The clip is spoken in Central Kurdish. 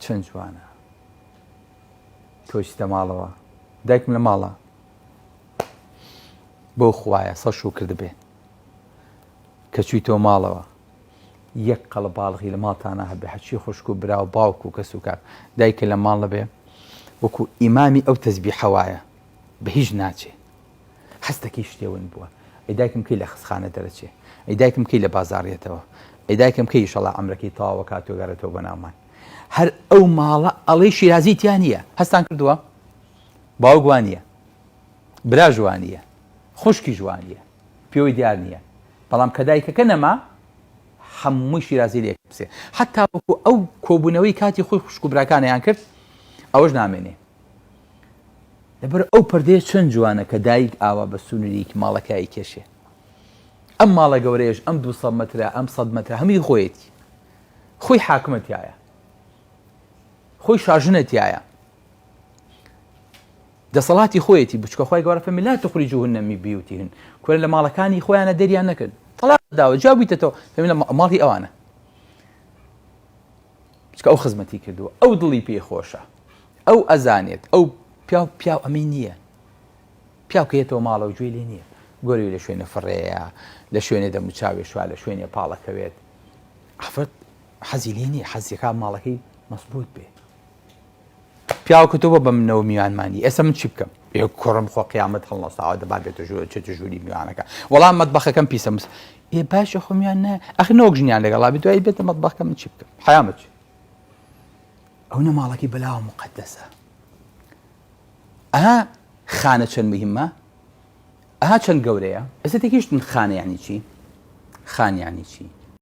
چەند جوانە تۆ چیتە ماڵەوە دایکم لە ماڵە بۆ خوایە سە شوو کردبێ کە چوویتەوە ماڵەوە یەک قەڵەباڵغی لە ماڵتانە هەبێ هەرچی خوشک و برا و باوک و کەس و کار دایکە لە ماڵ نەبێ وەکو ئیمامی ئەو تەزبیحە وایە بە هیچ ناچێ هەستەکەی شتێ ون بووە ئەی دایکم کەی لە خستخانە دەرەچێ ئەی دایکم کەی لە بازاڕیەتەوە ئەی دایکم کەی ئیشەڵا عەمرەکەی تەواوە کات و گەڕێتەوە بۆ ناومان هەر ئەو ماڵە ئەڵێی شیرازی تیا نییە هەستان کردووە باوک وانە براش وانە خوشکیش وانە پێوەی دیار نییە بەڵام کە دایکەکە نەما هەمووی شیرازی لێک بسێ حتا وەکو ئەو کۆبوونەوەی کاتی خۆی خوشک و براکانیان کرد ئەوەش نامێنێ لەبەر ئەو پردەیە چەند جوانە کە دایک ئاوا بە سونریک ماڵەکە ئەیکێشێ. ئەم ماڵە گەورەیەش ئەم 200 مەترە ئەم 100 مەترە هەمووی خۆیەتی. خۆی حاکمە تیایە. خۆی شاژنە تیایە. دەسەڵاتی خۆیەتی بچکە خۆی گەورە فەرمی لا تخرجوهن من بیوتهن کورە لە ماڵەکانی خۆیانە دەریان نەکرد تەلاق داوە جا بوویتەوە فەرمی لە ماڵی ئەوانە چکە ئەو خزمەتی کردووە ئەو دڵی پێی خۆشە ئەو ئەزانێت ئەو پیاو پیاو ئەمەی نییە پیاو کە یەتەوە ماڵەوە گوێی لێ نییە گۆرەوی لە شوێنە فڕێیە لە شوێنێ دەموچاوێ شوا لە شوێنێ پاڵەکەوێت ئافرەت حەزی لێ نییە حەزیەکە ماڵەکەی مەزبوط بێ پیاو کە تۆ بە بە منەوە میوانمانی ئێستا من چی بکەم ئێ کوڕم خۆ قیامەت هەڵنەساوە دەبا بێتە ژوور چێتە ژووری میوانەکە وەڵام مەتبەخەکەم پیسە مس ئێ باشە خۆ میوان نە ئەخ نۆک ژنیان لەگەڵا بێ دوایی بێتە مەتبەخەکە من چی بکەم حەیامە چی ئەو نە ماڵەکەی بەلاوە مقدەسە ئەها خانە چەند مهمە ئەها چەند گەورەیە ئێستا تێکیشتن خانە یعنی چی خان یعنی چی؟